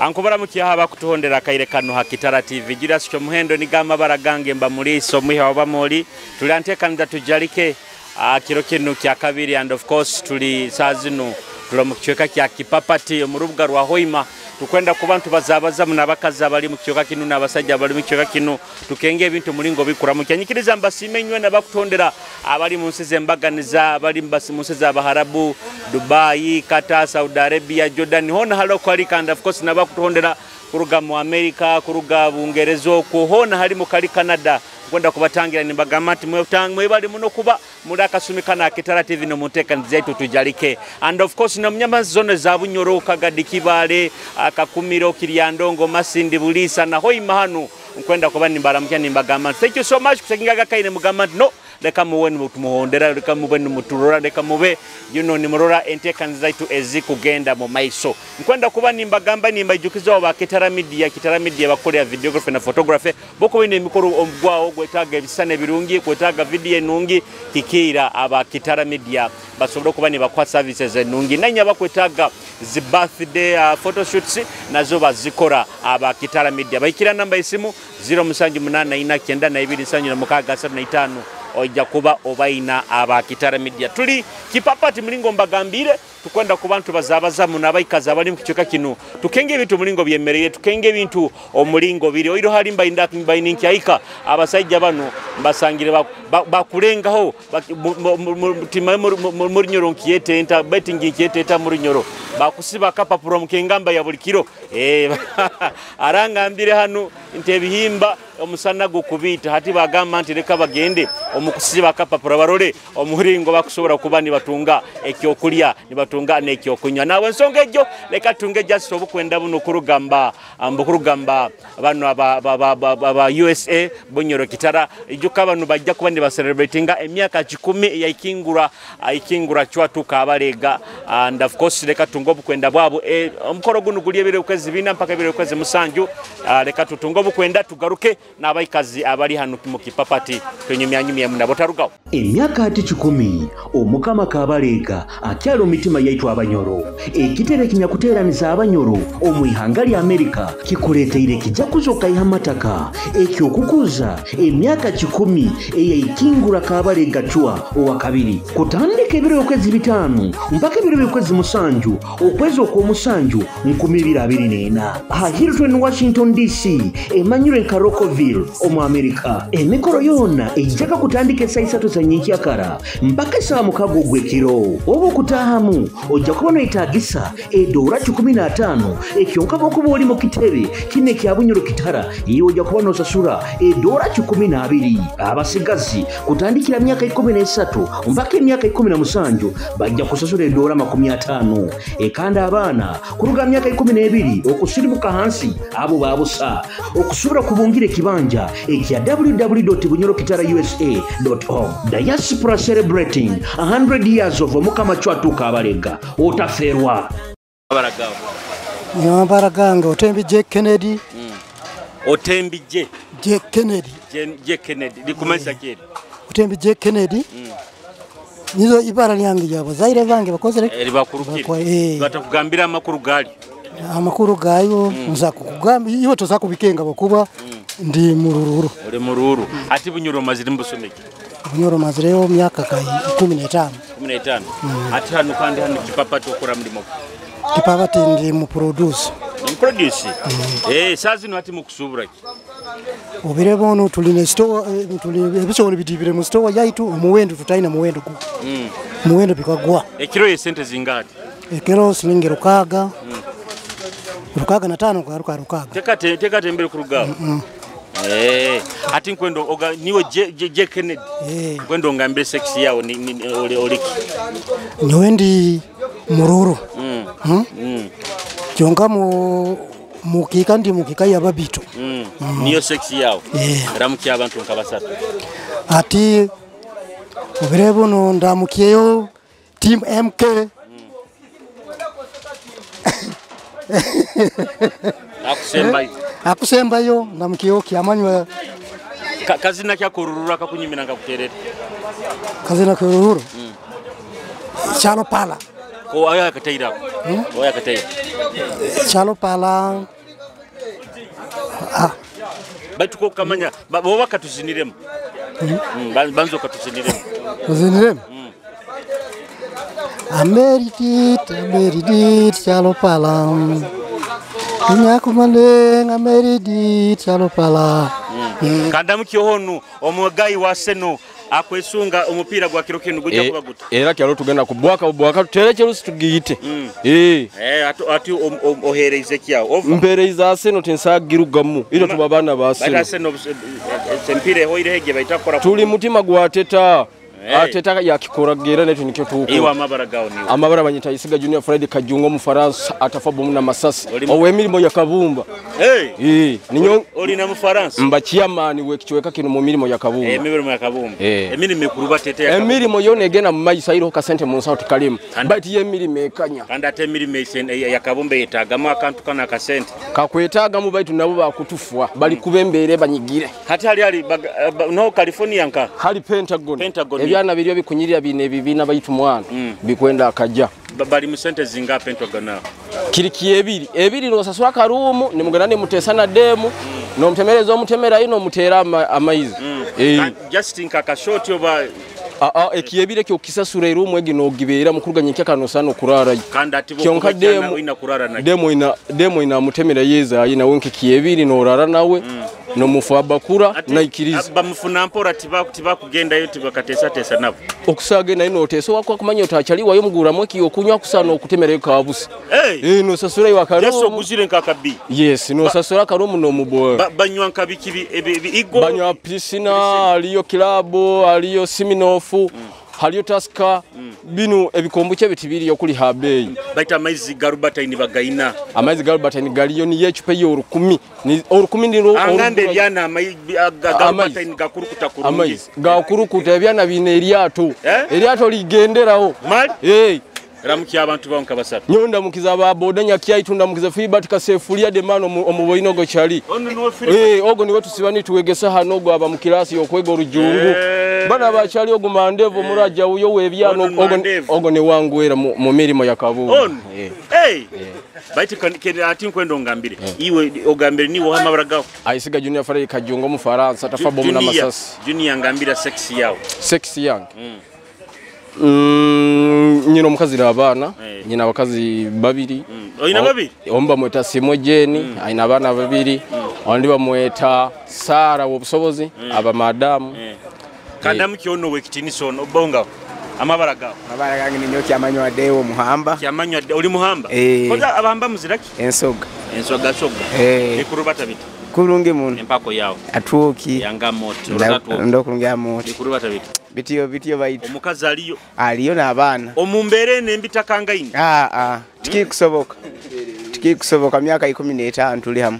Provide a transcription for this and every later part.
Ankubaramukiaha abakutuhondera akaire kano ha Kitara TV. Julius Kyomuhendo nigamba baragange mba muliso mwiha oba moli tulianteekaniza tujalike kiro kinu kya kabiri, and of course tuli saa zinu tuli mu kicweka kya Kipapati mu rubuga rwa Hoima. Tukwenda ku bantu bazabazamu n'abakazi abali mu kicweka kinu n'abasajja abali mu kicweka kinu, tukenge ebintu mulingo bikuramu. Kyanyikiriza mbasiime nywe n'abakutondera abali mu nsi z'embaganiza, abali mu nsi z'Abaharabu, Dubai, Qatar, Saudi Arabia, Jordan, hona halo kwali, and of course n'abakutondera kuruga mu America, kuruga Bungereza okwo hona hali mu kali Canada. Kwenda kubatangira nimbagamba nti mwebali muno kuba muri akasumi kana Kitara TV no muteekaniza yaitu tujalike. And of course na munyama zone za Bunyoro, Kagadi, Kibale, Kakumiro, Kiryandongo, Masindi, Bulisa na Hoima hanu nkwenda kuba nimbaramukya nimbagamba thank you so much kusekingaga kaine mugamba no leka muwe mutumuhondera, leka mube nimuturora, leka mube you know nimurora enteekaniza zaitu ezikugenda mu maiso. Nkwenda kuba nimbagamba nimbaijukiza ba Kitara Media. Kitara Media bakolera videography na photography, boko wine emikoro omugwawo gwetaaga ebisana ebirungi, gwetaaga video enungi, kikiira aba Kitara Media basobole okuba nibakuwa services enungi. Nanye abakwetaaga zi birthday photoshoots nazo bazikora aba Kitara Media. Bahikira namba isimu 0784 92 76 35 ojja kuba obaina aba Kitara Media. Tuli Kipapati mulingo mbagambire tukwenda ku bantu bazabazamu n'abaikazi abali mu kicweka kino, tukenge ebintu mulingo byemereye, tukenge ebintu omulingo biri oiro hali mbainda mbaininkyaika abasajja bano mbasangire bakulengaho mutima murinyoro nkiyetenta betting nkiyetenta murinyoro bakusiba akapapuro mukengamba ya buli kiro. Arangambire hano nti ebihimba omusana gukubita hati bagamba nti leka bagende omukusiba akapapuro barole omuringo bakusobola kuba nibatunga ekyokulya nibatunga n'ekyokunywa. Nawe ensonga egyo leka tunge just obukwenda buno kurugamba mbukurugamba bano aba USA Bunyoro Kitara. Ijuka bano bajja kuba nibacelebratinga emyaka 10 ya ikingura chwatuka abalega, and of course leka tunge obukwenda bwabo. Omukoro guno guli ebiro kwezi 4 mpaka ebiro kwezi 7. Leka tutunge obukwenda tugaruke n'abaikazi abali hano mu Kipapati tunyumyanyumye munabo tarugawo. Emyaka ati 10 omukama Kabalega akyalo mitima yaitu abanyoro ekitere kinyakuteeraniza abanyoro omu ihanga lya Amerika kikuleteire kijakuzo kaihamataka ekyokukuza emyaka 10 eyaikingura Kabalega Chwa owa kabiri kutandika ebiro okwezi 5 mpaka ebiro okwezi 7 okwezi okw'omusanju 2024 ha Hilton Washington DC emanyire nka Rockville omu Amerika. Emikoro yona ejjaka kutandika esaa 3 za nyenkyakara mpaka esaa 6 ogw'ekiro. Oba okutaahamu ojja kuba noyetaagisa edoora 15 ekyonka bw'okuba oli mu kitebe kino ekya Bunyoro Kitara iwe ojja kuba nosasura edoora 12. Abasigazi kutandikira myaka 13 mpaka emyaka 17 bajja kusasura edoora 50. Ekanda abaana kuruga myaka 12 okusirimuka hansi abo babusa okusobola kubungira ekibanja ekya www.bunyorokitarausa.org. Diaspora celebrating 100 years of Omukama Chwatu Kabalega. Otaferwa. Nyambaraganga Otembi J Kennedy. Otembi J J Kennedy. J Kennedy. Likumanyisa kiri. Otembi J Kennedy. Nizo ibara lyange yabo zaire bange bakozere. Libakurukira. Batakugambira amakuru gali. Amakuru gayo nza kukugamba iwe toza kubikenga bakuba ndi murururu. Uri mururu. Ati Bunyoro maziri mbusomeki. Bunyoro mazireyo myaka kai 15. 15. Ati hano kandi hano Kipapati okora mulimo. Kipapati ndi mu produce. Mu produce. Saa zino ati mukusubura ki? Obire bono tuli ne store tuli ebisobola bidibire mu store yaitu omuwendo tutaina muwendo ku. Muwendo bikagwa. Ekiro ye sente zingati? Ekiro silingi 6. 6 na 5 kwa 6. Teka tembere kurugawo. Ati nkwendo oga niwe J Kennedy. Nkwendo ngambire sex yawo ni oliki. Niwe ndi mururu. Kyonka mukika ndi mukika ya babito. Niyo sex yawo. Ramukiya abantu nkabasatu. Ati obirebo ndamukiyeyo team MK. Akusembayo. Akusembayo ndamukiyo kyamanywa. Kazina kyakururura kakunyimira ngakuterera. Kazina kurururu. Chalo pala. Ko aya kataira oya kataira Chalo pala baitu ko kamanya boba katuziniremu banzo katuziniremu tuziniremu Ameridit chalo pala Nyakumale ameridit chalo pala Kandamu kyohonu omugayi wa seno akwesunga omupiira gwa kiro kinu gujja kuba guta era kyalo tugenda kubwaka bwaka tutereke lusi tugiyite ati ohereize kyawo mpereiza seno tinsagirugamu ilo tuba bana ba seno baita seno sempire hoire hege baita kora tuli mutima gwa teta ateta yakikoragera netu nikyo tuko iwa amabara gawo niwe amabara banyita Isiga Junior Friday Kajungo mu Faransa atafa bomu na masasi owe mirimo ya Kabumba ninyo oli na mu Faransa mba chairman we kichweka kino mu mirimo ya Kabumba emirimo ya Kabumba emirimo ekuruba tete ya Kabumba emirimo yone egena mu maisa iro kasente mu nsawo tukalimu bati ye mirimo ekanya kandi ate emirimo ya Kabumba yetagamu akantu kana kasente kakwetaga mu baitu nabo bakutufwa bali kubembere banyigire hati hali no California nka hali Pentagon ebyana biryo bikunyirira bine bibina baitu mwana bikwenda akaja bali mu sente zinga Pentagon na kiriki ebiri ebiri nosasura karumu ni mugana ne mutesana demu no mtemereza omutemera ino mutera amaizi just nka ka short oba ekiyebire kyo kisasura irumu egi no gibera mukuruganya kyakano sano kurara kandi ati bo demu ina kurara na demo ina mutemera yeza ayina wenke kiyebiri no rara nawe no mufu abakura na ikiriza bamufuna mpora tiba kugenda yo tibakatesa tesa nabo okusage na ino oteso wako kumanya otachaliwa yo mugura mweki okunywa kusano okutemera yo kabusi no sasura yo akarumu yeso guzire nkakabi yes no sasura karumu no mubo banywa nkabiki igo banywa piscina aliyo kilabo aliyo Siminofu haliyo Tusker binu ebikombo kye bitibiri okuli habeyi baita amaizi garubatayini bagaina amaizi garubatayini galiyo ni yechupe yo 10 ni 10 ndiro angambe byana amaizi garubatayini gakurukuta kurungi amaizi gakurukuta ebyana bine eryato eryato ligenderawo mali ramuki abantu banka basatu nyonda mukiza ba boda nyakiya itunda mukiza Filibert Kasefulia demano omuboinogo chali ogo niwe tusibani tuwegesa hano gwa aba mukilasi okwega orujungu bana bachali ogo mandevu muraja uyo webyano ogo ne wangwera mu mirimo ya Kabumba baiti ati nkwendo ngambire iwe ogambire niwo amabara gawo Isiga Junior Friday Kajungo mu Faransa tafa bomu na masasi Junior ngambira sex yawo sex yange nyina omukazi abaana nyina abakazi babiri oyina babiri omba mweta Simo Jeni ayina abaana babiri ondi bamweta Sara wobusobozi aba madamu kandamu kyono wekitiniso obonga amabara gawo amabara gange ninyo kyamanywa dewo muhamba kyamanywa oli muhamba koza abahamba muziraki ensoga ensoga soga ikurubata bita kurungi muno empako yawo atuoki yanga moto ndo kurungi moto ikurubata bita bitiyo baitu omukazi aliyo aliyo n'abaana omumbere nembitakanga ino tikikusoboka myaka 15 tuli hamu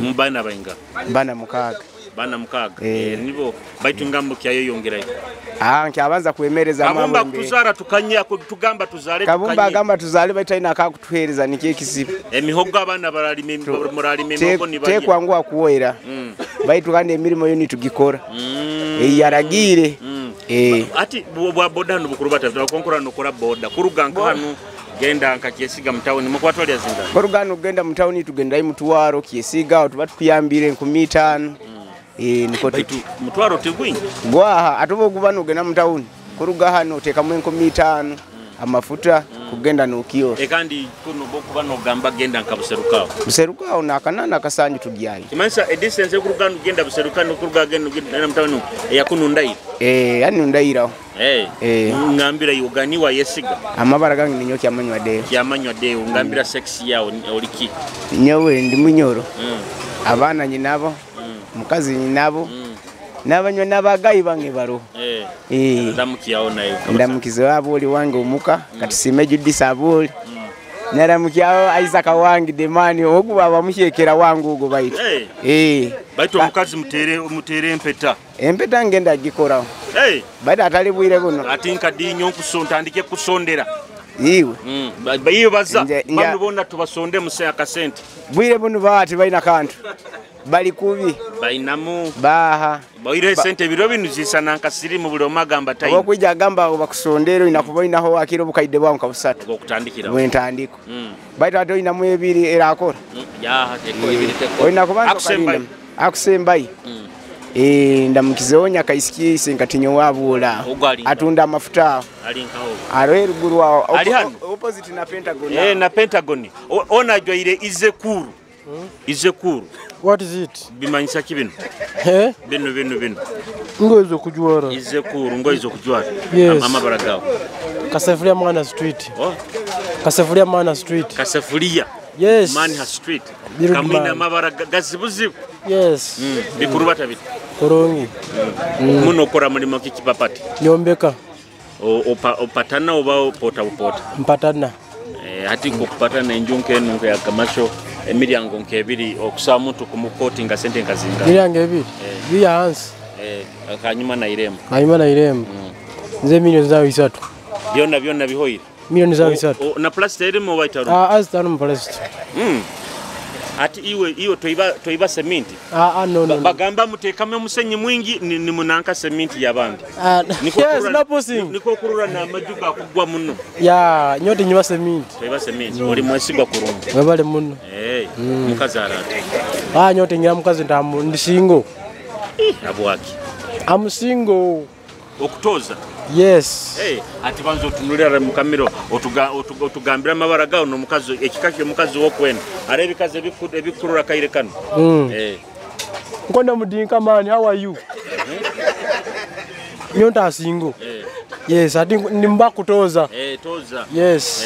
mubana bainga bana mukaga bana mukaga nibo baitu ngambo kyayo yongerayo nkyabanza kuemereza mambo Kabumba kutuzara tukanya tugamba tuzale tukanye Kabumba agamba tuzale baita ina akakutuhereza nikiye kisibu emihogo abana baralime muralime emihogo ni bali tekwangwa kuwera baitu kandi emirimo yo nitugikora yaragire ati bwa boda no bukuru batatu bakonkora no kora boda kuruga nkanu genda nka Kyesiga mutawuni mukwatwalya zinga kuruga no genda mutawuni tugenda mutwaro Kyesiga tuba tukuyambire 15 niko baitu mutwaro tigwingi gwaha atubo kuba no genda mutawuni kuruga hano tekamu 15 amafuta kugenda nokio kandi kuno bokuba no gamba genda nka buserukao buserukao nakanana kasanyu tugyayo kimanisa a distance kuruga no genda buseruka no kuruga genda genda mutawuni yakunundaira yani ndaira ngambira yoganiwa Yesiga amabara gange ninyo kyamanywa deo kyamanywa deo ngambira sex yao oliki nyowe ndi munyoro abana nyinabo mukazi nyinabo nabanywa nabagayi bange baro ndamukiyawo nayo ndamukize wabo oli wange omuka katusime Judith aboli naramukiyawo Isaac wange demani oguba bamushekera wangu ugo baitu baitu omukazi mutere empeta empeta ngenda gikorawo baitu atali bwire buno ati nkadinyo ntandike kusondera iwe bayiyo baza banu bona tubasonde musaya kasente bwire buno baati balina kantu Bali kubi. Bainamu. Baha. Baire sente biro binu zisana nkasirimu buli omagamba tayi. Okwija agamba bakusondero inakuba inaho akiro bukaide bwa nkabusatu. Okutandikira. Bwentandiko. Baitu ate oyinamu ebiri era akora. Ya teko ebiri teko. Oyina kubanza akusembayi. Ndamukizeonya kaisikie senkatinyo wabula. Atunda amafuta. Alinkaho. Arwe ruguru aho. Opposite na Pentagon. Na Pentagon. Ona jwaire izekuru. Izekuru. What is it? Bimanyisa ki bino? Bino bino bino. Ngoizo kujwara. Izekuru ngoizo kujwara. Yes. Amabara gawo. Kasefuria Mana Street. Oh. Kasefuria Mana Street. Kasefuria. Yes. Manha Street. Kamina amabara gazibuzibu. Yes. Bikurubata bit. Kurungi. Muno okora mulimo ki kipapati? Nyombeka. Opatana oba opota upota? Mpatana. Hati kokupatana enju nkenu ya kamasho emiryango nkebiri okusaba muntu kumukoti nga sente nkazinga. Miryango ebiri. Biya hansi. Kanyuma na irembo. Kanyuma na irembo. Nze milioni zawe 3. Byonna byonna bihoire. Milioni zawe 3. Na plastic erimo waitaru. Azitano mu plastic. Ati iwe iwe toiba seminti. No no. Bagamba mutekame omusenyi mwingi ni munanka seminti yabandi. Yes, na posing. Niko kurura na majuga kugwa muno. Ya, nyote nyiba seminti. Toiba seminti. Oli mwesigwa kurungi. Webale muno. Mukazi arate. Nyote ngira mukazi ndamu ndi single. Abwaki. I'm single. Okutoza. Yes. Ati banzo otunulira mu kamiro otugambira amabara gawo n'omukazi ekika ky'omukazi wokwenda are ebikazi ebikurura kaire kano. Nkonda mudinka man, how are you? Nyonta single. Yes, ati nimba kutoza. Toza. Yes.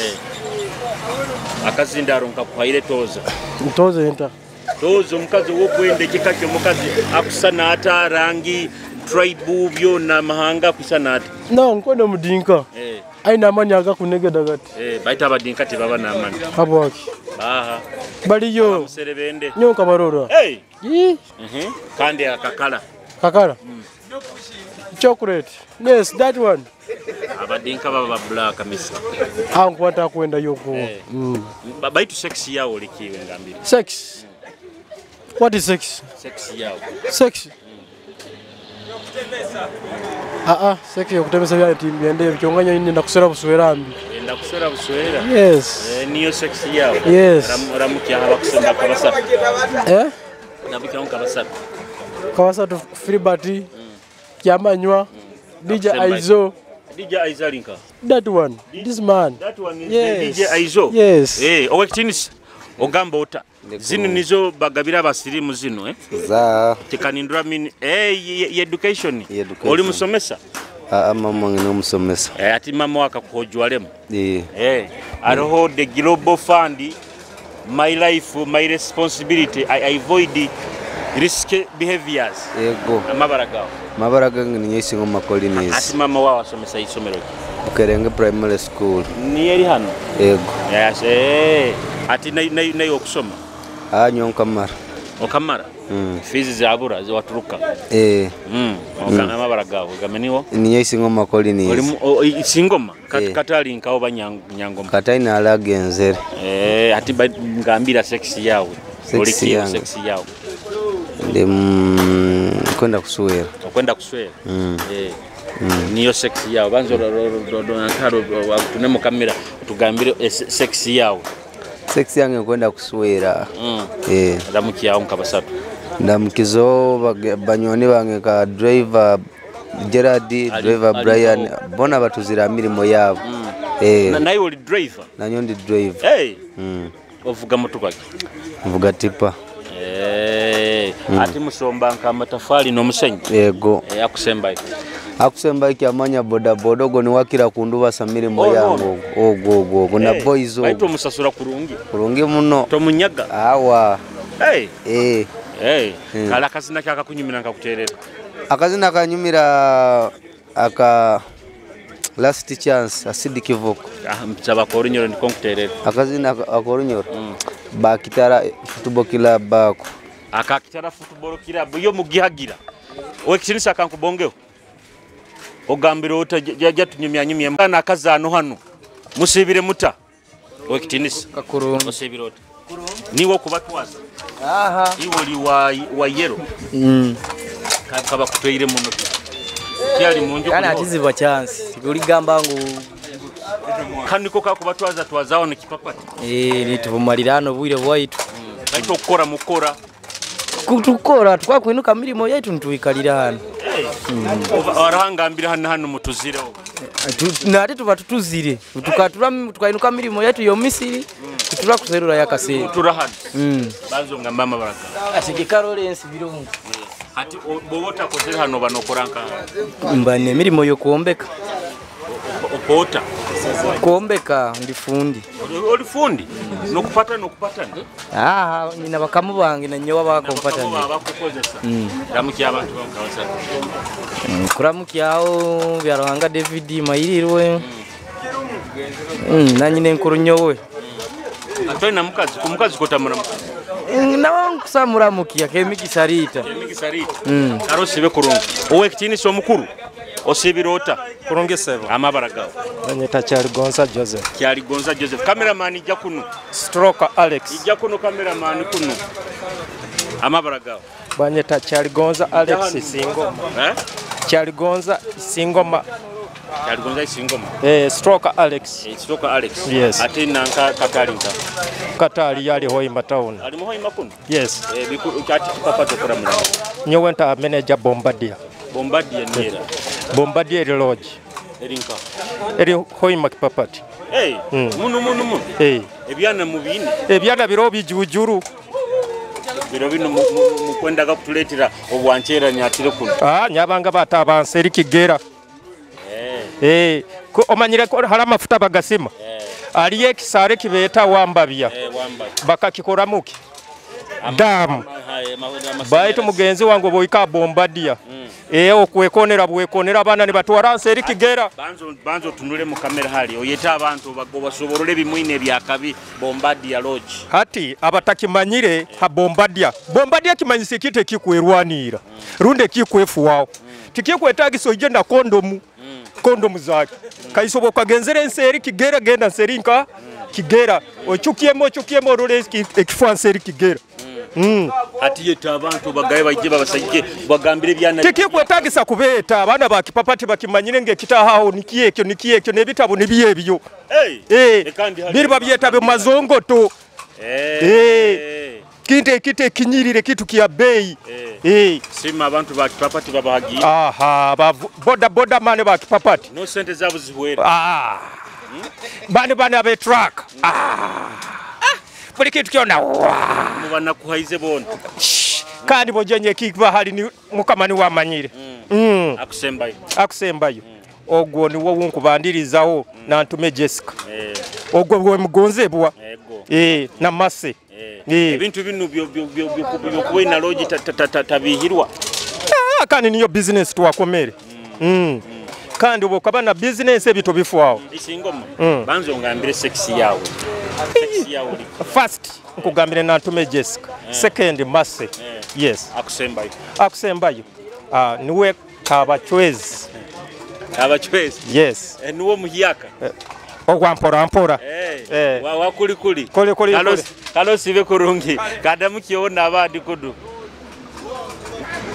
Akazindaro nkakuhaire toza. Toza enta. Toza omukazi wokwenda ekika ky'omukazi akusana ata rangi tribe byona mahanga kusana ata. No, nkonda mudinka. Aina amani agakunegeda gati. Baita abadinka tebaba n'amani. Habwaki? Baha. Baliyo. Muserebende. Nyonka barora. Kandi akakala. Kakala? Chocolate. Yes, that one. Abadinka baba black misa. Ankwata kwenda yoko. Baitu sex yao likiwe ngambira. Sex. What is sex? Sex yao. Sex. Sex yokutemesa bya timbi byonganya nenda kusera buswera mbi. Nenda kusera buswera. Yes. Niyo sex yao. Yes. Ramukya abakusenda kabasatu. Nabukya kabasatu. Kabasatu Filibert. Kyamanywa. DJ Aizo. DJ Aizo linka. That one. This man. That one is yes. DJ Aizo. Yes. Owekitinisa ogamba ota. Zino nizo bagabira abasirimu zino Za tekanindura mini education. Oli musomesa? Mama wange nomusomesa. Ati mama wakakuhojwalemu. Aroho the global fund, my life, my responsibility, I avoid risky behaviors. Yego. Amabara gawo. Mabara gange ni nyesingo makolinizi. Ati mama wao asomesa isomero ki? Bukerenge Primary School. Ni eri hano? Yego. Yes. Ati nayo okusoma? Nyonka mara. Okamara? Fizi zabura waturuka. Amabara gawo gameniwo? Ni nyesingo makolinizi. Oli singoma katali nkawo banyangoma. Katali nalagenzere. Ati ngambira sex yawe. Sex yange. Sex yawe. Ndi kwenda kuswera. Okwenda kuswera. Niyo sex yawe banzo ntaro tunemo kamera tugambire sex yawe. Sex yange kwenda kuswera. Ndamukiyawo nkabasatu. Ndamukizo banywani bange ka driver Gerard, driver Brian, bona batuzira mirimo yabo. Naye oli driver? Nanyo ndi driver. Ovuga motoka ki? Mvuga tipa. Ati musomba nka amatafali n'omusenyi. Yego. Akusemba iki. Akusemba iki amanya boda boda ogo niwakira kundubasa mirimo yangu ogo ogo na boys ogo. Baitu omusasura kurungi. Kurungi muno. Tomunyaga. Awa. Kala akazina kyakakunyumira nkakuterera. Akazina kanyumira aka last chance asidi kivuko. Mchaba korunyoro ndikonkuterera. Akazina akorunyoro. Bakitara football club bako. Akakitara football club yo mugihagira. Owekitinisa akankubongeho. Ogambira ota jajja tunyumya nyumya kana akazano hano. Musibire muta. Owekitinisa. Kakurungi. Musibire ota. Niwo kubatwaza. Aha. Iwe oli wa yero. Kaba kutoire muno. Kyali munju. Kana atizibwa chance. Kuligamba ngu kaniko kakubatwaza twazao ni kipapati. Nitubumalirano bwire bwaitu. Baito okukora mukora. Kutukora twakwinuka mirimo yaitu nituikalira hano. Orahangambira hano hano mutuzireho. Nate tuba tutuzire. Tukatura tukainuka mirimo yaitu yo Misiri. Tutura kuserura yakase. Tutura hano. Banzo ngamba mabaraka. Ategeka Lawrence Birungu. Ati bobota kozera hano banokoranka. Mbane mirimo yo kuombeka. Okota. Kuombeka ndi fundi. Oli fundi? Nokupata nokupatana. Ah, nina bakamu bange na nyowa bakompatana. Bakukozesa. Ramuki abantu bankawasa. Kuramukiaho Byaruhanga David Mayirirwe. Nanyine nkuru nyowe. Atoi na mukazi, kumukazi kotamura mukazi. Nawe nkusamuramukia kemigisa Rita. Kemigisa Rita. Karosibe kurungi. Owe kitini omukuru. Osibirota kurungi sebo. Amabara gawe. Banyita Kyaligonza Joseph. Kyaligonza Joseph. Cameraman ijja kuno. Stroke Alex. Ijja kuno cameraman kuno. Amabara gawe. Banyita Kyaligonza Alex Singoma. Kyaligonza Singoma. Kyaligonza Singoma. Stroke Alex. Stroke Alex. Yes. Ate nanka Katali nka. Katali yali Hoima town. Ali mu Hoima kuno? Yes. Kati papa tokora mulamo. Nyowe nta manager Bombardier. Bombardier nera. Bombardier Lodge. Erinka. Eri Hoima kipapati. Hey, munu munu munu. Hey. Ebyana mubine. Ebyana biro bijujuru. Biro bino mukwendaga kutuletera obwanchera nyatire kuno. Ah, nyabanga batabanse eri Kigera. Omanyire ko hari amafuta bagasima. Aliye ekisare kibeta wambabya. Bakakikoramuki. Damu. Baitu mugenzi wangu boika Bombardier. Okwekonera bwekonera abana ne batwara nseri Kigera. Banzo tunule mu kamera hali oyeta abantu bagobasoborole bimwine byakabi Bombardier Lodge. Hati abatakimanyire ha Bombardier. Bombardier kimanyise kite kikwerwanira. Runde kikwefuwao. Tikikwetagiso igenda kondomu. Kondomu zake. Kaisoboka genzere nseri Kigera genda nseri nka Kigera. Ochukiemo role ekifwa nseri Kigera. Ati yeta abantu bagaye baje babasajje bagambire byana tikikwetagisa kubeta abana bakipapati bakimanyire nge kitahaho nikiekyo nikiekyo nebitabo nibyebyo. Biri babyeta be mazongo to. Kinte kite kinyirire kitu kia bei. Sima abantu bakipapati babahagiye. Aha, boda boda mane bakipapati. No sente zabo zihwera. Bane bane abe truck. Buli kitu kyona mubana kuhaize bona. Kandi bojenye kiba hali ni mukama ni wamanyire. Akusembayo. Akusembayo. Ogwo ni wo nkubandirizaho na ntume Jessica. Ogwo gwe mugonzebwa. Na mase. Ebintu bino byo kuwena lodge tabihirwa. Kandi niyo business twakomere. Kandi obokaba na business ebito bifwaho. Isingoma. Banzo ngambire sexy yawe. First nkugambire na ntume Jessica. Second Mase. Yes. Akusembayo. Akusembayo. Niwe Kabachwezi. Kabachwezi. Yes. Niwe muhiyaka. Ogwa mpora mpora. Wa kuli kuli. Kuli kuli. Kalosi be kurungi. Kadamukiona abandi kudu.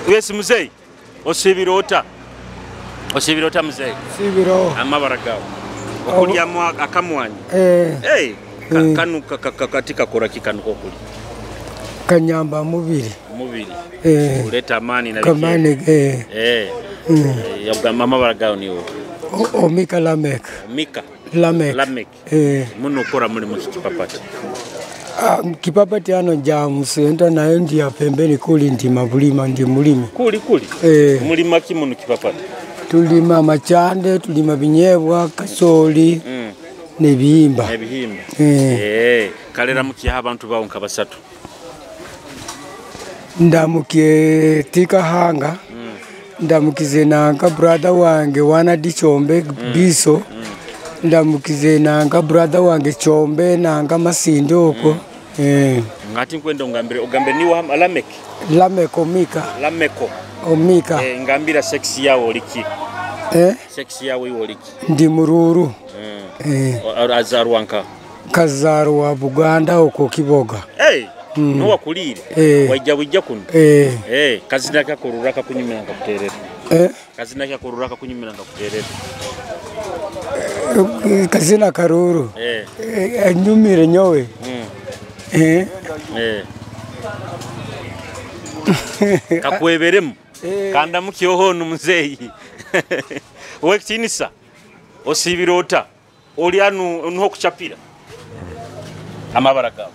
Yes mzee. Osibirota. Osibirota mzee. Sibiro. Amabara gawe. Okulya akamwanyi. Kanu katika kora kikanu kokuli. Kanyamba mubiri. Mubiri. Kuleta amani na kamani Yabga mama baragao niwo. Omika Lamek. Omika Lamek. Lamek. Muno kora muri mu kipapati. Kipapati ano jamu senta nayo ndi ya pembeni kuli ndi mabulima ndi mulimi. Kuli kuli. Mulima ki muno kipapati? Tulima machande, tulima binyebwa, kasoli. Nebihimba. Nebihimba. Kalera mukiha abantu bawo nka basatu. Ndamukie tika hanga. Ndamukize nanka brother wange wana dichombe biso. Ndamukize nanka brother wange chombe nanka masinde oko. Ngati nkwenda ungambire ugambe ni wa Lamek. Lameko Mika. Lameko. Omika. Ngambira sex yawo oliki. Sex yawo oliki. Ndi mururu. Azarwanka. Kazarwa Buganda oko Kiboga. Niho wakuliire? Eh. Waija bwijja kuno? Eh. Eh, kazina kakurura kakunyumira nkakuterera. Eh. Kazina kakurura kakunyumira nkakuterera. Kazina karuru. Eh. Anyumire nyowe. Eh. Eh. Kakweberemu. Kanda mukyoho muzeeyi. Owekitinisa osibira ota oli anu nuho kuchapira amabara gawe.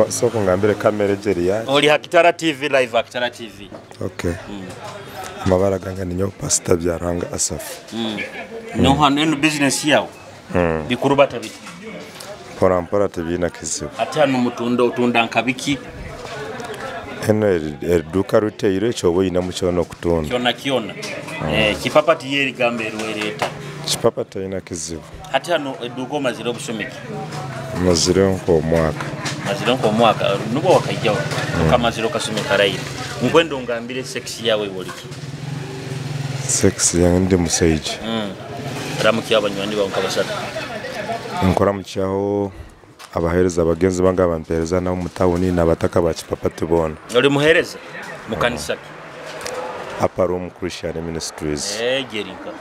Soko ngambire kamera ejeri ya oli Hakitara TV live, Hakitara TV. Okay. Amabara gange ni nyo Pastor Byaranga Asaf. No hano eno business yawe. Bikurubata biti mpora mpora tebina kizibu. Ate hano mutunda utunda nkabiki eno eduka ruteire kyoba oyina mu kyona okutunda kyona kyona. Kipapati yeri gambe erwereta kipapati oyina kizibu. Ate hano eduka omazire obusomeki mazire nk'omwaka. Mazire nk'omwaka nubwo wakaijawo okamazire okasomeka raira. Nkwenda ongambire sex yawe boliki. Sex yange ndi musaija. Ramukiya abanywani bawe nkabasatu. Nkoramukyaho abahereza abagenzi bange abampereza nabo mutawuni n'abataka ba kipapati bona. Oli muhereza mukanisa ki? Upper Room Christian Ministries. Jerinka.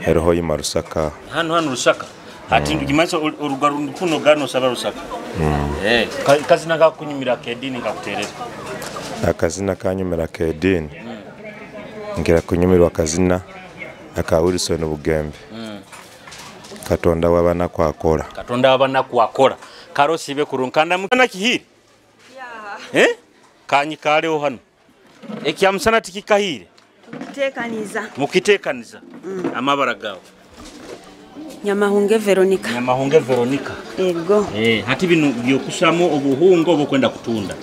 Eroho yima Rusaka. Hano hano Rusaka. Ati ndugimanso orugarundi kuno gano saba Rusaka. Kazina kakunyumira kedini kakuterera. Akazina kanyumira kedini. Ngira kunyumirwa kazina aka Wilson Bugembe. Katonda wabana kwakora. Katonda wabana kwakora. Karosi be kurunkanda mukana kihiri. Yeah. Kanyi kaleho hano. Ekyamusana tikikahire. Mukitekaniza. Mukitekaniza. Amabara gawe. Nyamahunge Veronica. Nyamahunge Veronica. Ego. Hati binu byokusamo obuhunga obukwenda kutunda.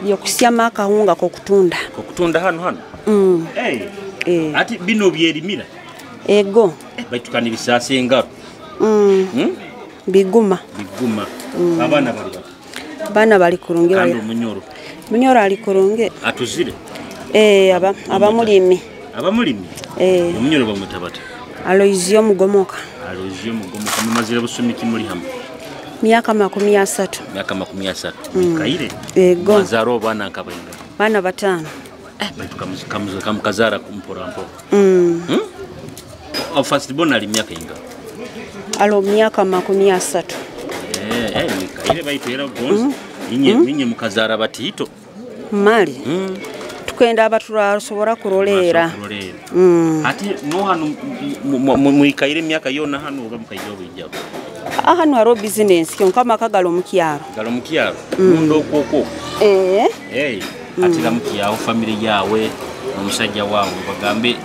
Byokusyama akahunga ko kutunda. Ko kutunda hano hano. Hati bino byerimira. Ego. Baitukana ibisasi engaro. Biguma. Biguma. Abana bali bati. Bana bali kurungi bali. Kandi omunyoro. Munyoro ali kurungi. Atuzire. Aba mulimi. Aba mulimi? Omunyoro bamutabata. Aloizio Mugomoka. Aloizio Mugomoka mumazire busumiki muri hamwe. Miaka 30. Miaka 30. Mikaire. Ego. Mazaro bana nkabainga. Bana batano. Baitu kamukazara kumpora mpora. First born ali miaka inga. Alo miaka 30. Mikaire baitu era gonzi. Inye mukazara batito. Mali. Tukenda abaturasobora kurolera. Ati no hano muikaire miaka yona hano oba mukaija obijja. Hano haro business kyonka makagalo mukyaro. Galo mukyaro. Mundo okwo. Ati ramukyaho family yawe omusajja wawe bagambe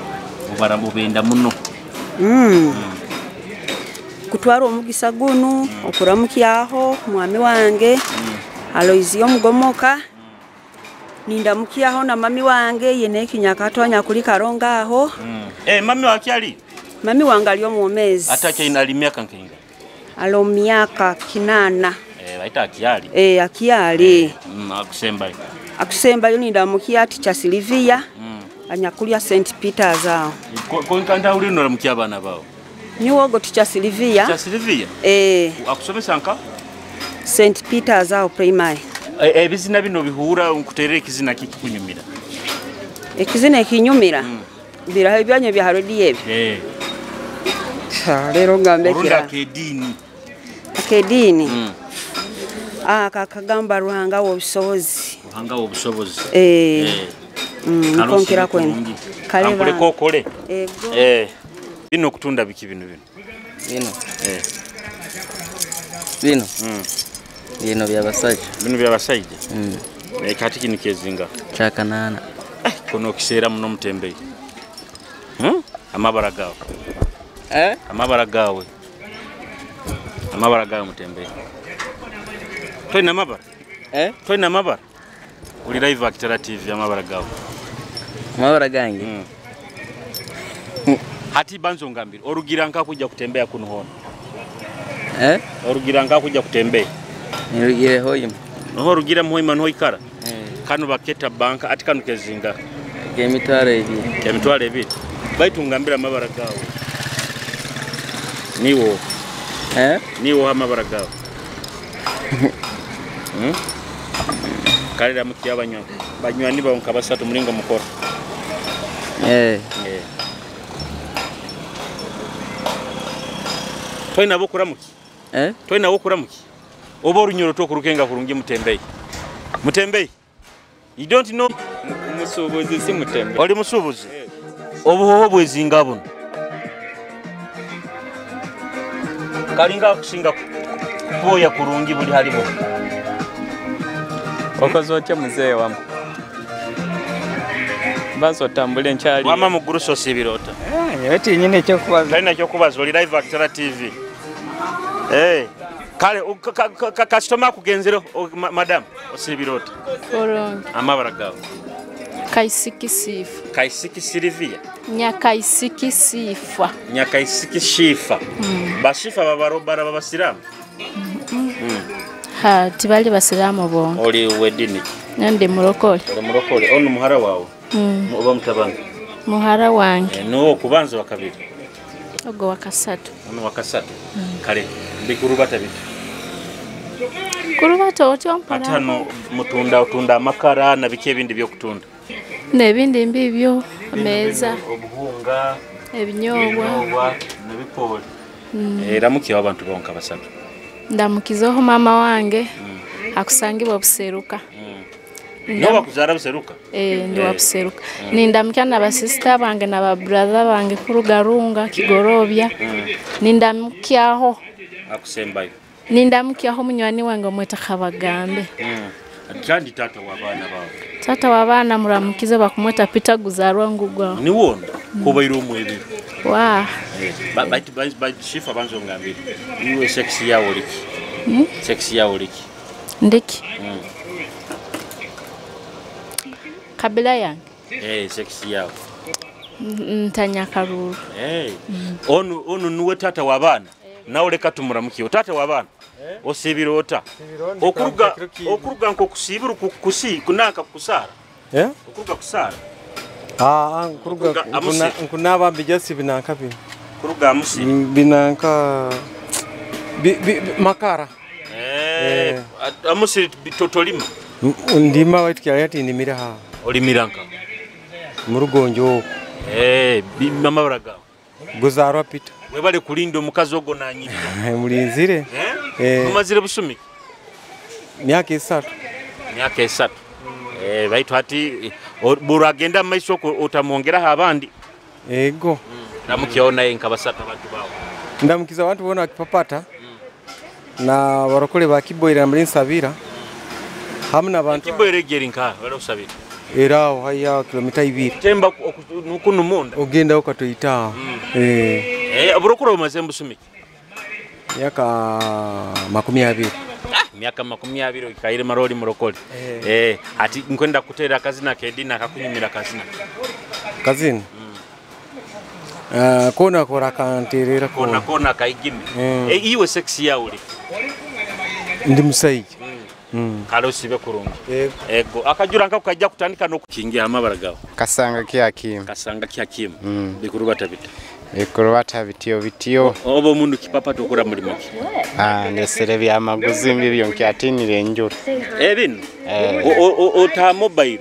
obarabubenda muno. Kutwara omugisa gunu okuramukyaho mwami wange Aloizio Mugomoka. Nindamukiaho na mami wange yene kinyakatwanya kuli karonga aho. Mami wakyali? Mami wange ali omwomezi. Ata kyina ali miaka nkinga? Alo miaka 8. Baita akiali. Akiali. Akusembayo. Akusembayo nindamukia Teacher Silvia. Anyakulia St Peters aho. Ko nkanda uli noramukia abana bawo. Niwogo Teacher Silvia. Teacher Silvia? Akusomesa nka? St Peters aho primary. Ebizina bino bihura nkuterera ekizina kikunyumira. Ekizina ekinyumira? Biraho ebyanyo bya harodi ebi. Rero ngambe kira. Orunda kedini. Kedini. Akakagamba Ruhanga w'obusobozi. Ruhanga w'obusobozi. Nkonkera kwenu. Kale ba. Kokole. Bino kutunda biki bino bino? Bino. Bino. Bino bya basajja. Bino bya basajja. Kati kino kezinga. Kyakanana. Kono kiseera muno mutembeyi. Amabara gawe. Amabara gawe. Amabara gawe mutembeyi. Toyina amabara? Toyina amabara? Uli live Akitara TV amabara gawe. Amabara gange. Hati banzo ngambire orugira nka kujja kutembea kuno hono. Orugira nka kujja kutembea. Nirugire hoima. Noho rugira muhoima noho ikara. Kano baketa banka ati kano kezinga. Kemitwaro ebiri. Kemitwaro ebiri. Baitu ngambira amabara gawe. Niwo. Niwo amabara gawe. Kalera mukiya banywani bawe nka basatu mulingo mukoro. Toina bokuramuki? Toina bokuramuki? Oba orunyoro tokurukenga kurungi mutembei. Mutembei. You don't know musubuzi si mutembei. Oli musubuzi? Obuhoho bwezinga buno. Kalinga kusinga kuboya kurungi buli halibo. Okoze otya muzee wamu? Bazo tambule nkyali. Wama muguruso sibirota. Eti nyine ekyo kubaza. Talina ekyo kubaza oli live Akitara TV. Kale customer kugenzero madam osibirota. Kurungi. Amabara gawe. Kaisiki sifa. Kaisiki Silvia. Nyakaisiki sifa. Nyakaisiki shifa. Bashifa babarobara babasiramu. Ha tibali basiramu bonga. Oli wedini. Nande murokole. Oli murokole. Ono muhara wawe. Oba mutabani. Muhara wange. Nuwo kubanza wa kabiri. Ogo wakasatu. Ono wakasatu. Kale bikurubata bitu. Kurubata otyo mpana. Atano mutunda utunda amakara na biki ebindi byokutunda. Nebindi mbibyo meza. Obuhunga. Ebinyobwa. Nebipoli. Ramukiye abantu bonka basatu. Ndamukizeho mama wange. Akusangibwa buseruka. Noba kuzara buseruka? Ndi wa buseruka. Nindamukya na basista bange na ba brother bange kurugarunga kigorobya. Nindamukyaho. Akusembayo. Nindamukyaho munywani wange omweta Kabagambe. Kandi tata wa bana bawe. Tata wa bana muramukize bakumweta Peter Guzarwa Ngugwa. Ni wona kubaira omwebiro. Wa. Ba shifa banzo ngambire. Iwe sex yawo liki. Sex yawo liki. Ndiki. Kabila yange. Sex yawo. Ntanyakaruru. Onu nuwe tata wa bana. Nawe leka tumuramukiye. Tata wa bana. Osibirota. Okuruga nko kusibiru kusi kunaka kusara. Okuruga kusara. Nkuruga nkunaba mbijasi binanka bi. Kuruga amusi. Binanka makara. Amusi totolima. Ndima waitu kyali ndimira ha. Olimiranka. Murugonjo. Mama baraga. Guzarwa Peter. Webale kulinda omukazi ogwo nanyirira. Mulinzire. Mumazire busumi? Myaka 3. Myaka 3. Baitu hati buragenda maiso otamwongeraho abandi. Ego. Ndamukiona naye nkabasata abantu bawo. Ndamukiza abantu bona akipapata. Na barokole bakiboira muri nsabira. Hamwe n'abantu. Kiboire geri nka barosabira. Era haya kilomita 2. Temba nukuno munda. Ogenda ukatoita. Burokoro umaze mbusumi. Miaka 20. Miaka 20 ikaire maroli murokole. Ati nkwenda kutera kazina kedina akakunyumira kazina. Kazina? Kona kora kanterera kona. Kona kaigime. Iwe sex yawe. Ndi musaija. Kale sibe kurungi. Ego akajura nka kukajja kutandika no kukingia amabara gawe. Kasanga kiakimu. Kasanga kiakimu. Bikurubata bita. Bikurubata bityo bityo. Obo mundu kipapa tokora mulimo ki? Ndesere bya maguzi mbibyo nkyatinire enjura. Bino. Ota mobile.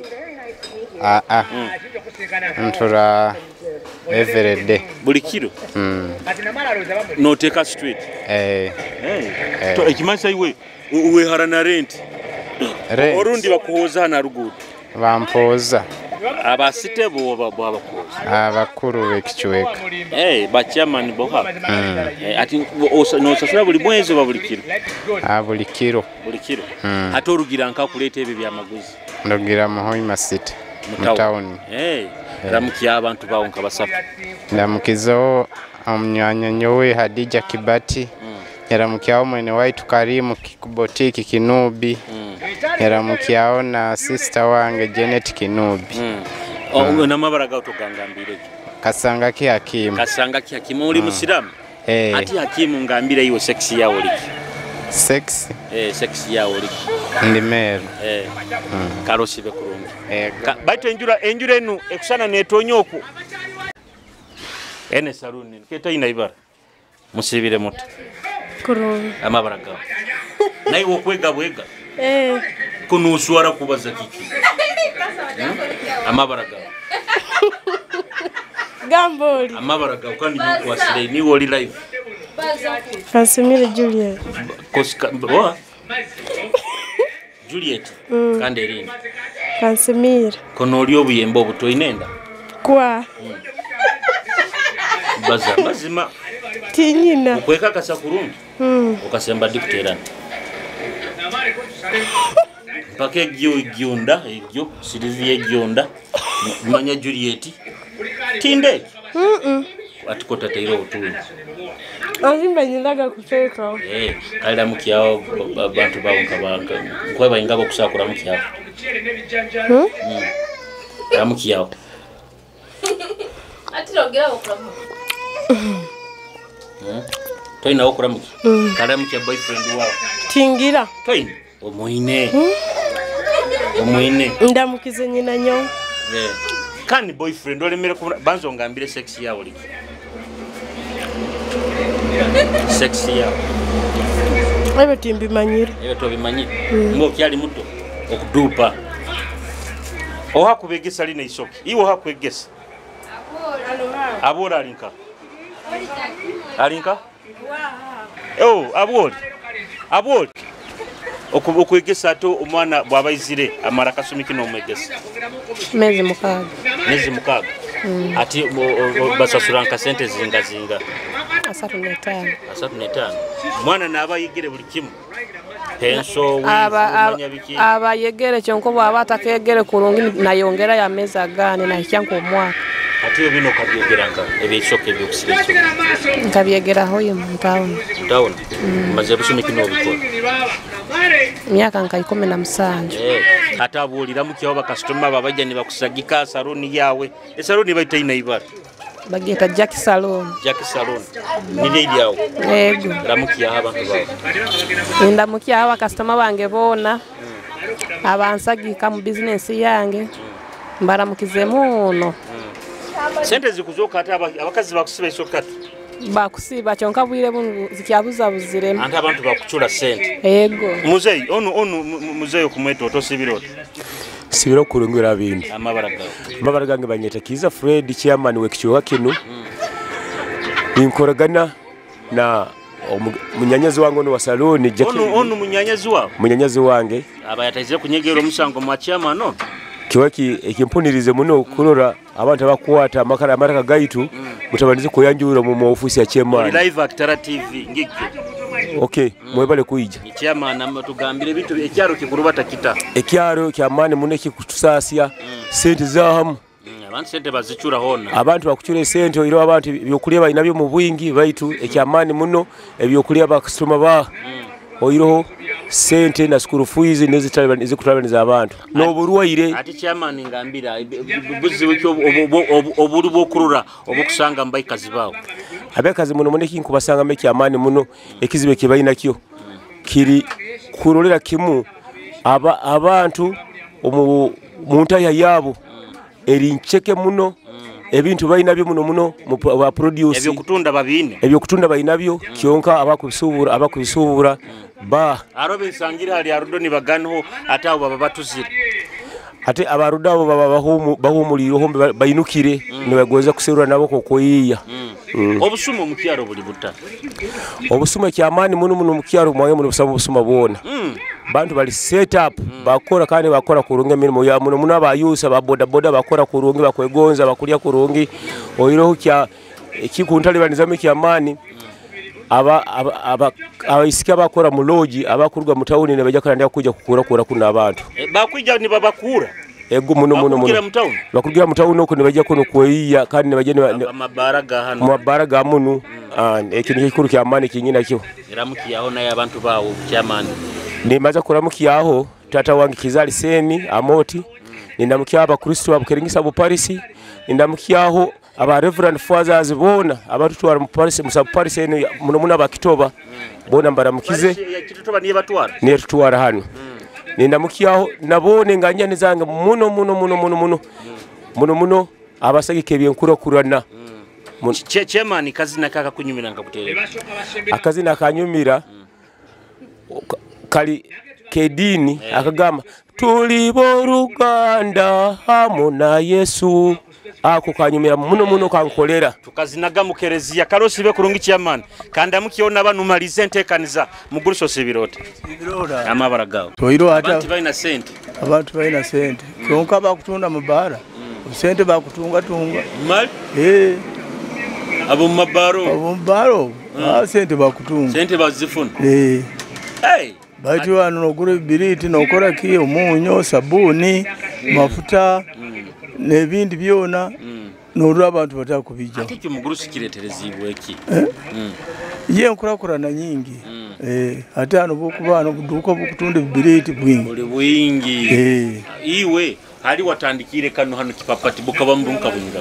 Ntura every day. Buli kiro. No take a street. To ekimansa iwe uwehara na rent. Orundi bakuhoza na rugudo. Bampoza. Abasite bo babakuhoza. Abakuru bekichweka. Ba chairman boha. Ati no sasura buli mwezi oba buli kiro. Buli kiro. Buli kiro. Ate orugira nka kuleta ebyo byamaguzi. Ndogira Muhoima City. Mu town. Ramukiya abantu bawo nka basatu. Ndamukizo omunyanya nyowe Hadija Kibati. Yaramukiao mwene waitu Karimu Kikubotiki Kinubi. Yaramukiao na sister wange Janet Kinubi. Namabara gawe togangambire. Kasanga ki Hakimu. Kasanga ki Hakimu oli musiramu? Ati Hakimu ngambire iwe sex yawo liki. Sex? Sex yawo liki. Ndi meru. Karosibe kurungi. Baitu enjura enu ekusana netonyo oku. Ene saruni keta ina ibara. Musibire muto. Kurungi. Amabara gawe. Naye okwega bwega. Kunuuswara kubaza kiki? Amabara gawe. Gamboli. Amabara gawe kandi nyokwasire niwe oli live. Kansimire Juliet. Koska oa. Juliet. Kandi erindi. Kansimire. Kono oli obuyembe obutoinenda? Kwa. Baza mazima. Tinyina. Okwekakasa kurungi. Okasemba dikuterana. Mpaka egyo egyonda egyo Silvia egyonda manya Juliet. Tinde. Atiko tateiro obutunzi. Azimba nyindaga kuteeka. Kalira mukyawo bantu bawo nkabanka. Nkweba ingabo kusakura mukyawo. Ramukyawo. Atiro gira okuramu. Toyina okuramuki. Kalamuki boyfriend wawo. Tingira. Toyina. Omuine. Omuine. Ndamukize nyina nyo. Kani boyfriend olemere banzo ngambire sex yawo liki. Sex yawo. Ebyo timbimanyire. Ebyo tobimanyire. Ngo kyali muto okudupa. Oha kubegesa lina isoki. Iwo hakwegesa. Abora alinka. Alinka? Oh, abori. Abori. Okwegesa ato omwana bwabaizire amara kasumi kino omwegesa. Mezi mukaaga. Mezi mukaaga. Ati basasura nka sente zinga zinga. 35. 35. Mwana naba yigire buli kimu. Penso aba biki. Aba yegere kyonko bwaba atakegere kurungi nayongera ya mezi agane na hikyanko omwaka. Ati bino kabyogeranga ebishoke ebyokusiba. Nkabyegeraho yo mu town. Town. Maze busumi kino obikora. Myaka nka 17. Ate abuulira mukyawo bakasitoma babajja ne bakusagika saloni yawe. Esaloni bayita ibara. Bagiyita Jack Salon. Jack Salon. Nire eryawo. Yego. Ramukyaho abantu bawe. Ndamukyaho abakasitoma bange boona. Abansagika mu bizinensi yange. Mbaramukize muno. Sente zikuzoka ate abakazi bakusiba isokati. Bakusiba kyonka bwire bunu zikyabuzabuziremu. Ante abantu bakuchula sente. Yego. Muzeyi onu muzeyi okumweta otosibira oti. Sibira okurungura bintu. Amabara gawe. Amabara gange banyeta Kiza Fred chairman w'ekichweka kino. Ninkoragana na munyanyazi wange ono wa saloni Jackie. Onu munyanyazi wawe? Munyanyazi wange. Aba yataizire kunyegera omusango mwa chairman no. Kiwaki ekimpunirize muno kurora abantu abakwata amakara amaraka gaitu mutabanize kuyanjura mu ofisi ya chairman. Live Actara TV ngike. Okay, mwebale kuija. Chairman amatugambire bintu ekyaro kikurubata kita. Ekyaro kya mani muno kikutusasia sente zahamu. Abantu sente bazichura hona. Abantu bakuchura sente iro abantu ebyokulya bainabyo mu bwingi baitu ekyamani muno ebyokulya bakasitoma ba. Oiroho sente na school fees nezikutabaniza abantu n'oburwaire. Ati chairman ngambira buzibu kyo obuli bwokurura obukusanga mbaikazi bawo. Abekazi muno muno kinkubasanga meki amani muno ekizibe kibayina kyo kiri kurolera kimu aba abantu mu ntaya yabo eri ncheke muno ebintu bayinabyo muno muno ba produce ebyo kutunda babine ebyo kutunda bayinabyo kyonka abakubisubura ba arobe nsangira ali arudo ni baganho atawo baba batuzire ate abarudo abo baba bahumuliro hombe bayinukire nibagoza kuserura nabo kokoyiya. Obusumo mu kyaro buli buta obusumo kyamani muno muno mu kyaro mwange muno busaba obusuma bwona. Bantu bali set up bakora kandi bakora kurungi emirimo ya muno muno abayusa ba boda boda bakora kurungi bakwegonza bakulya kurungi oiroho kya ekikuntalibanizamo kyamani aba aba abaisika bakora mu lodge abakurwa mu town ne bajya kandi kuja kukura kura kuna abantu bakwija ni babakura ego muno muno muno bakugira mu town uko ne bajya kuno kweyiya kandi ne bajya amabara ga hano mabara ga munu ekintu kikuru kyamani kinyina kyo ramukiyaho naye abantu bawo kyamani nimaza kuramukiyaho tata wange Kizali Seni Amoti nindamukiya abakristo abukeringisa bu Paris nindamukiyaho aba Reverend Fathers bona abatutwara mu Paris mu Paris eno muno muno abakitoba bona mbaramukize kitoba niye batwara niye tutwara hano nindamukiyaho nabone nganyane zange muno muno muno muno muno muno muno abasagike byenkurakurana Chairman kazina kaka kunyumira nkakuterera akazina kanyumira kali Kedini akagamba tuli boruganda hamu na Yesu. Ako kanyumira muno muno kankolera. Tukazinaga mu kereziya karosi be kurungi chairman. Kandi amukiona abantu malize ntekaniza muguruso sibirota. Amabara gawo. Toiro ata abantu balina sente. Abantu balina sente. Kyonka bakutunda mu bara. Sente bakutunga tunga. Mali? Abo mu mabaro. Abo mu baro. Sente bakutunga. Sente bazifuna. Hey. Baitu wano nogura ebibiriti nokora ki omunyo, sabuni, mafuta n'ebindi byona norura abantu batakubijja. Ate kyo mugurusi kireterezibwe ki? Ye nkurakurana nyingi. Ate ano bokuba no buduka bukutunda ebibiriti bwingi. Buli bwingi. Iwe hali watandikire kano hano Kipapati bukaba mbunka bwinga.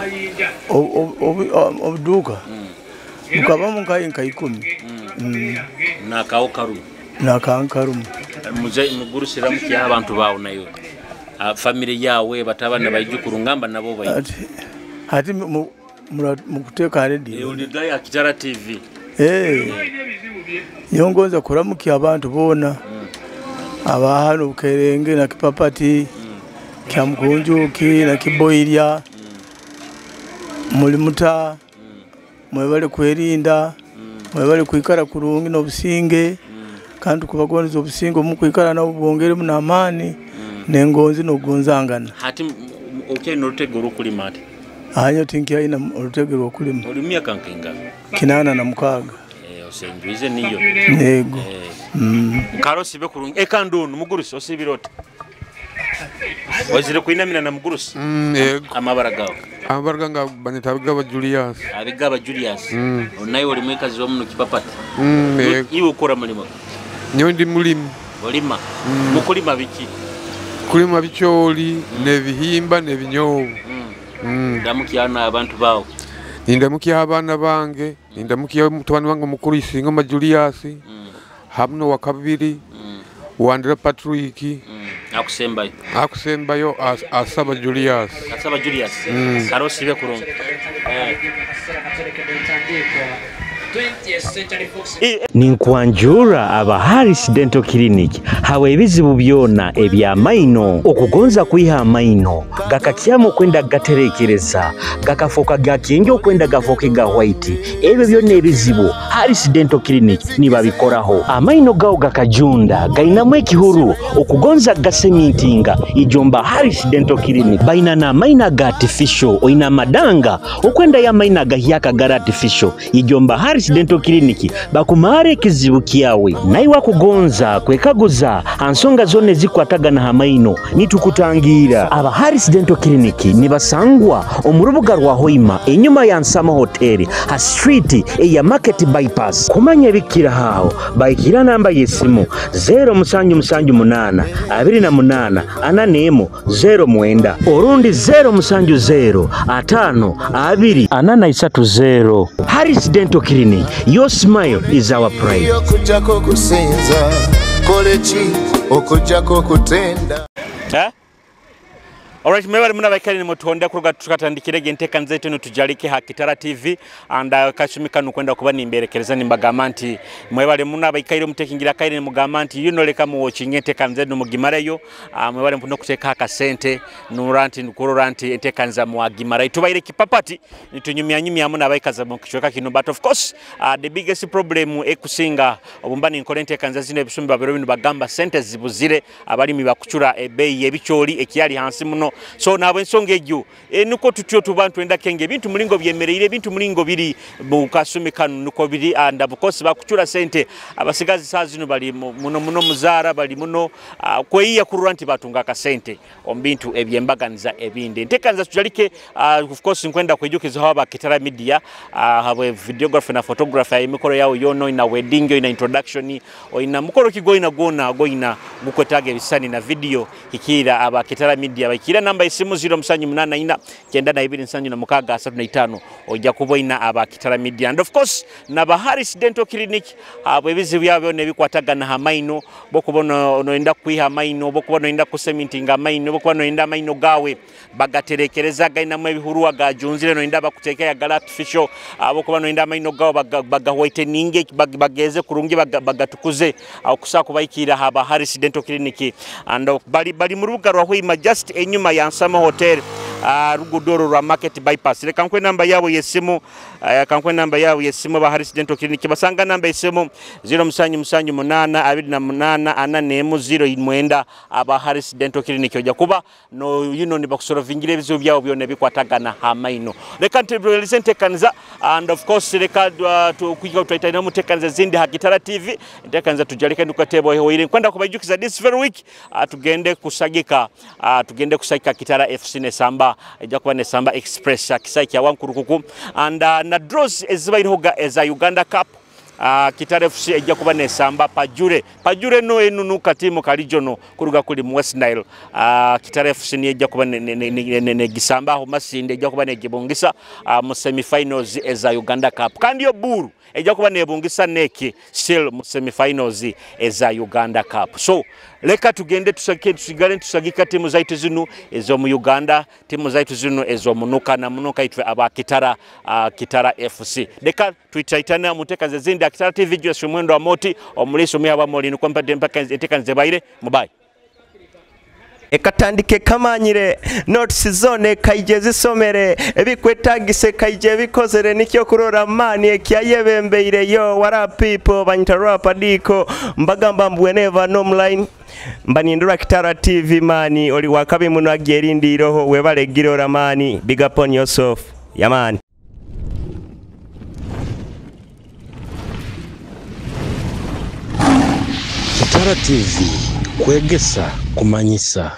Obuduka. Bukaba munka nka 10. Nakao karu. Nakankarumu. Muzei mugurusira mukiya abantu bawo nayo. Family yawe batabana bayijukuru ngamba nabo bayi. Ati mukuteka radio. Ulidai Akitara TV. Yongonza kuramukia abantu bona. Abahano Bukerenge na Kipapati. Kya Mkunjuki na Kiboirya. Mulimuta. Mwebale kwerinda. Mwebale kuikara kurungi n'obusinge. Kandi kubagonza obusinge omukwikara nabo bwongere munamani. Nengonzi nogonzangana. Hati okay norutego rukulima ati. Ahanyo tinki aina orutego rwokulima. Oli myaka nkinga? 86. Osenjuize niyo. Yego. Karosi be kurungi ekandunu mugurusi osibirota. Wazire kuinamina na mugurusi? Yego. Amabara gawo. Amabara ganga banyita Abigaba Julius. Abigaba Julius. Onaye oli mwekazi wa muno Kipapati. Yego. Iwe ukora mulimo? Nyo ndi mulimi. Olima. Mukulima biki? Kulima bicholi n'ebihimba n'ebinyobu. Ndamukia na abantu bawo. Nindamukia abaana bange, nindamukia mutabani wange mukuru Isingoma Julius. Hamno wa kabiri. Wandera Patrick. Akusembayo. Akusembayo Asaba Julius. Asaba Julius. Karosi be kurungi. Ninkwanjura aba Harris Dental Clinic hawe ebizibu byona ebya maino okugonza kwiha amaino gakakyamu kwenda gaterekereza gakafoka gakingi okwenda gafoke ga white ebyo byona ebizibu Harris Dental Clinic nibabikoraho amaino gawo gakajunda gainamu ekihuru okugonza gasemintinga ijomba Harris Dental Clinic baina na maina ga artificial oina madanga okwenda ya maina gahyaka gara artificial ijomba Harris Dental Clinic bakumare kizibu kiawe naiwa kugonza kwekaguza ansonga zone zikwatagana hamaino nitukutangira aba Harris Dental Clinic nibasangwa omurubuga rwa Hoima enyuma ya Nsama Hotel ha street eya Market Bypass kumanya bikira hao baikira namba yesimu 0778 28 41 09 orundi 070 5 2 430. Harris Dental Clinic, your smile is our pride. Okujjako kusinza koleki okujjako kutenda. Alright, mwebale muna baikali nimutuhonda kuruga tukatandikirege enteka nzetu nitujalike Hakitara TV and kashumi kanu kwenda kuba nimberekereza nimbagamba nti mwebale muna baikali mutekingira kaire nimugamba nti yuno leka mu watching enteka nzetu mugimareyo. Mwebale mpuno kuteka akasente nuranti nukurora nti enteka nza muagimara tubaire Kipapati nitunyumya nyumya muna baikaza mu kichweka kino, but of course the biggest problem ekusinga obumbani nkole enteka nza zino ebisumba biro bino bagamba sente zibuzire abalimi bakuchura ebeyi ebicholi ekyali hansi muno. So nabo ensonga egyo nuko tutyo tubantu enda kenge bintu mulingo byemereire bintu mulingo biri mu kasumi kanu nuko biri and of course bakuchura sente abasigazi saa zino bali muno muno muzara bali muno kweyiya kurura nti batunga akasente ombintu ebyembaganiza ebindi ntekanza tujalike. Of course nkwenda kwijukiza haba Kitara Media habwe videography na photography emikoro yao yono ina wedding ina introduction ina mukoro kigoina gona goina gukwetaga ebisani na video hikira aba Kitara Media bakira Ikira namba isimu 0784 92 76 35 ojja kuboina aba Kitara Media and of course naba Harris Dental Clinic abo ebizibu byabo nebikwatagana hamaino bokubona onoenda kwiha amaino, bokuba noenda kusemintinga amaino, bokuba noenda amaino gawe bagaterekereza gainamu ebihurua gajunzire noenda bakutekea gala artificial, abokuba noenda amaino gawe baga whitening bageze kurungi bagatukuze okusa kubaikira haba Harris Dental Clinic and bali mu rubuga rwa Hoima just enyuma ya Nsama Hotel, rugudoro rwa Market Bypass. Reka nkwe namba yabo yesimu, kankwe namba yabo yesimu ba Harris Dental Clinic basanga namba yesimu 0778 28 41 09 aba Harris Dental Clinic ojja kuba no yuno nibakusorovingira ebizibu byabo byonna ebikwatagana hamaino. Reka ntebuleze ntekaniza and of course reka tukwiga twaitaina mutekaniza zindi ha Kitara TV ntekaniza tujalike ndukatebo hoire kwenda kubaijukiza this very week, tugende kusagika Kitara FC nesamba ejja kuba nesamba Express kisai kya Wankurukuku and na draws ezibairoga eza Uganda Cup. Kitara FC ejja kuba nesamba Pajure no enunu katimu kalijono kuruga kuli mu West Nile. Kitara FC ni ejja kuba negisamba aho Masinde ejja kuba negibungisa mu semifinals eza Uganda Cup kandi yo Buru ejja kuba nebungisa neki still mu semifinals eza Uganda Cup. So leka tugende tusagike tusigale tusagika timu zaitu zinu ezo mu Uganda, timu zaitu zinu ezo munuka na munuka itwe aba Kitara, Kitara FC. Leka tuitaitana muteka zezindi Kitara TV Julius Mwendo wa Moti omuliso mwe abamoli nuko mpaka enteka nzebaire mubaye. Ekatandike kamanyire notes zone kaije zisomere ebikwetagise kaije bikozere nikyo kurora mani ekyayebembeire yo what up people banyita rap diko mbagamba mbweneva nomline mbanindura Kitara TV mani oli wakabi muno agyerindiroho webale girora mani big up on yourself yamani. Kitara TV kwegesa kumanyisa.